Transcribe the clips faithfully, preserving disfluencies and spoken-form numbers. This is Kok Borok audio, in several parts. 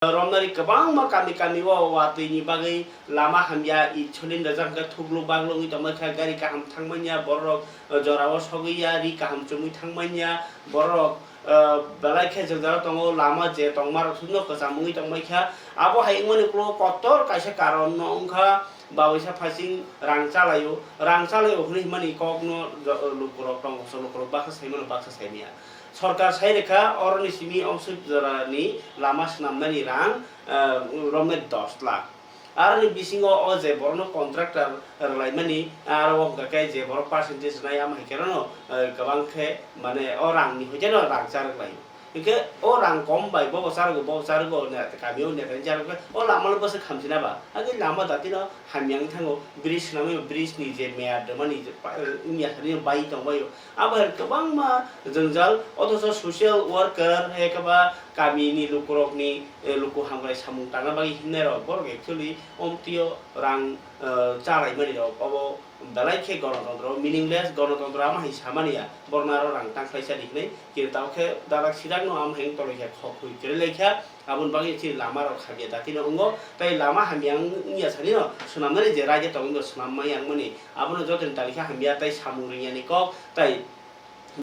romnani kwbangma kami kami o watwi ni bagwi lama hamya, i chulin rwjak hwnkhe thukluk bakluk wngwi tongmani kha, gari kaham thangmanya, borok jora o sogwi ya, ri kaham chumui thangmanya, borok, ah, belai khe jwngjal tongo, lama je tongma rok no kwcham wngwi tongmai kha. Abo hai wngmani ulo kotor kaisa karon no wngkha, babuisa phasing rang chalaio, rang chalaio hwnwi himani kok no jo-, lukurok tongo, so lukurok baksa sai mano, baksa sai maya. Sorkar sai rwkha, oroni simi ongswk jorani lama swnamnani rang, ah, romnai dos lakh. Aroni bisingo o je borokno contractor rwlaimani, aro o hwnkha khe je borok percentage rwnai, amo hai khe rono, eh, kwbang khe, mane, o rangni hoite no rang charwk lai. Hinkhe o rang kom bai bobo charwgo, bobo charwgo, ne-, kamio neta ni charwk khe o lama no bwswk hamsina ba? Agwi lama datino hamya wng thango, bridge swnamwi, bridge ni je meyar rwmani je pa-, wngya thani bai tongbaio. Abo hai kwbangma jwngjal, othocho social worker, hai khe ba kamini lukurokni, eh, luku hamkrai samung tangna bagwi himnai rok, borok actually omtwio rang, eh, chalaimani rok, obo belai khe gonotontro meaningless, gonotontro amo hai samani ya, borokno aro rang tang khlai chadi hinwi, kintu tamo khe dadak sidakno amo hai wng tongwi kha, khok hui kwrwi lai kha, aboni bagwi chini lama rok hamya datino wngo, tei lama hamya wng-, wngya sanino swnamnani je raida tongwi bo swnam maya wngmani, abono jotoni tali khe hamya tei samung ringyani kok, tei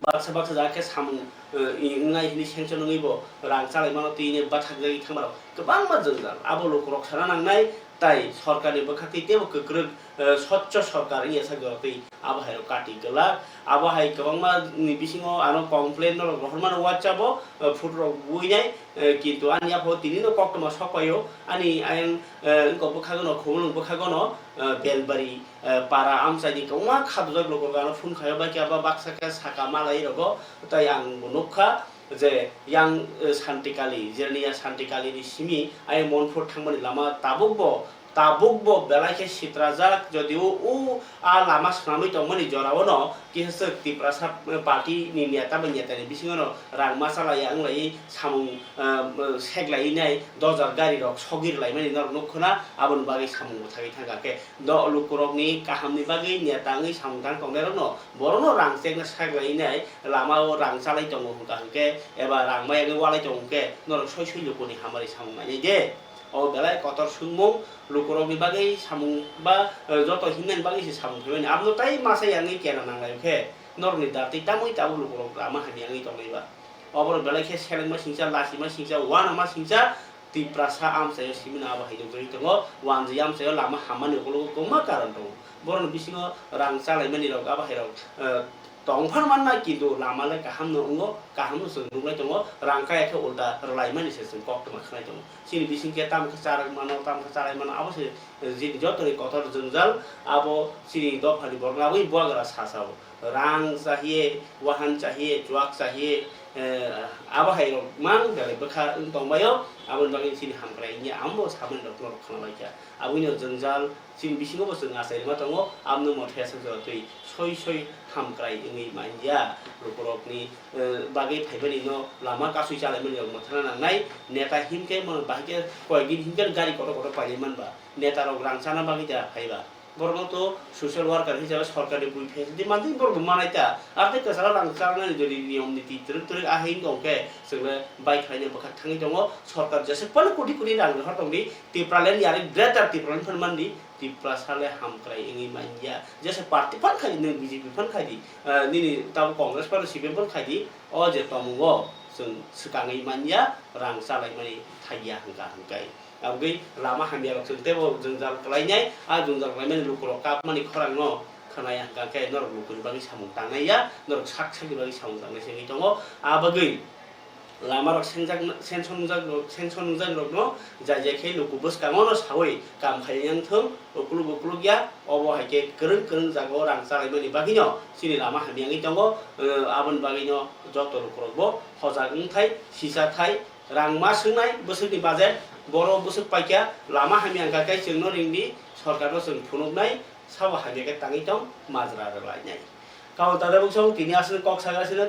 baksa baksa jaga khe samung, eh, i-, wngnai hwnwi sanction wngwi bo rang chalaimano twi hwnwi bathakjagwi thangmarok kwbangma jwngjal. Abo lukurok sana nangnai, tai sorkarni bwkhaktwi teibo kwkrwk, eh, swchho sorkar wngya sak jorok twi abo hairok kati glak. Abo hai kwbangma ni bisingo ano complain norok rohormano WhatsApp-o, eh, photo rok buinai, eh, kintu ani yapho tinino koktwma sokpaio, ani ayang, eh, wngkok bwkhagono, khumulwng bwkhagono, eh, Belbari, eh, para amchaini kwbangma khadojak lukurok ano phone khaio, bai khe abo baksa khe saka malai rogo, tai ang bo nukha je yang, eh, Santikali, Jirniya Santikalini simi ayang Monpur thangmani lama tabukbo, tabukbo belai khe sitrajak, jodio o a lama swnamwi tongmani jorao no kisa swk Tiprasa, eh, party ni neta bai neta ni bisingo no rang ma chalaiya wng lai samung, eh, sek lai nai dojar gari rok sogwi rwlaimani norok nukho na, aboni bagwi samung bwthagwi thangkha khe. Do lukurokni kahamni bagwi neta wngwi samung tang tongnairokno, borokno rang chekna saklai nai, lama-o rang chalai tongo hwnkha hwnkhe, eba rang mayagwi walai tongo hwnkhe, norok soi soi lukuni hamari samung nainai de. O belai kotor swngmung, lukurokni bagwi samung ba, eh, joto himnani bagwi se samung phaimani. Abno tai masa yangwi kena nanglai khe, norokni datwi tamwi tabuk lukurok lama hamya wngwi tonglai ba. Oborok belai khe selengma singcha, lachima singcha, uanama singcha, Tiprasa amchaio simino abo hai nukjagwi tongo, wanjwi amchaio lama hammani ukologo kwbangma karon tongo. Borokni bisingo rang chalaimani rok abo hai rok, eh, tong phano manna, kintu lama le kaham no wngo, kaham no chwng nuklai tongo, rang kaya khe ulta rwlaimani se chwng koktwma khwnai tongo. Chini bising khe tamo khe charak mano, tamo khe charai mano, abo se, eh, chini jotoni kotor jwngjal, abo chini dophani borok labwi bubagra sasao. Rang chahiye, wahan chahiye, chuak chahiye, eh, abo hai rok mang belai bwkha wng tongbaio, aboni bagwi chini hamkrai wngya, amo samani rok norok khwna laikha. Aboni jwngjal chini bisingo bo chwng achai rwma tongo, abono mothe aswk jora twi soi soi hamkrai wngwi manya. Lukurokni, eh, bagwi phaimani no lama kasui chalaimani rok mwthangna nangnai, neta himkhe mo bahai khe koyek din himkhe gari kotor kotor pailai manba, neta rok rang chana bagwi da phaiba. Borokno to social worker hisabe sorkarni bui facility mantwi borokbo manai ta. Aro tei kwcharo rang charnani jodi niyom niti twrwk twrwk a hai wngkha hwnkhe chwngno bai khlaina bwkha thangwi tongo. Sorkar jeswk phano koti koti rang rohor tongdi, Tipraland yari greater Tipraland phano mandi, Tiprasa le hamkrai wngwi manya. Jeswk party phano khaidi, nwng B J P phano khaidi, ah, nini tabuk Congress phano C P M phano khaidi, o je tomungo chwng swkangwi manya, rang chalaimani thaiya hwnkha hwnkhe. Aboni lama hamya rok chwng teibo jwngjal kwlainai, a jwngjal kwlaimani lukurok kapmani khorang no khwnaya hwnkha khe norok lukuni bagwi samung tangnai ya, norok sak sakni bagwi samung tangnai se wngwi tongo. A bagwi lama rok sengjak, sanction wngjak rok, sanction wngjak rok no jai jai khe luku bwskango no sawi kam khai yang thung, ukuluk ukuluk ya, obo hai khe kwrwng kwrwng jagao rang chalaimani bagwi no chini lama hamya wngwi tongo. Eh, aboni bagwi no joto lukurok bo hojak wng thai, sisa thai, rang ma swngnai bwswkni budget, boro bwswk paikha, lama hamya wngkha khe chwngno ringdi, sorkarno chwng phunuknai, sabo hamya khe tangwi tong, majra rwlainai. Kabo tada bwkha tini aswk kok sagasino.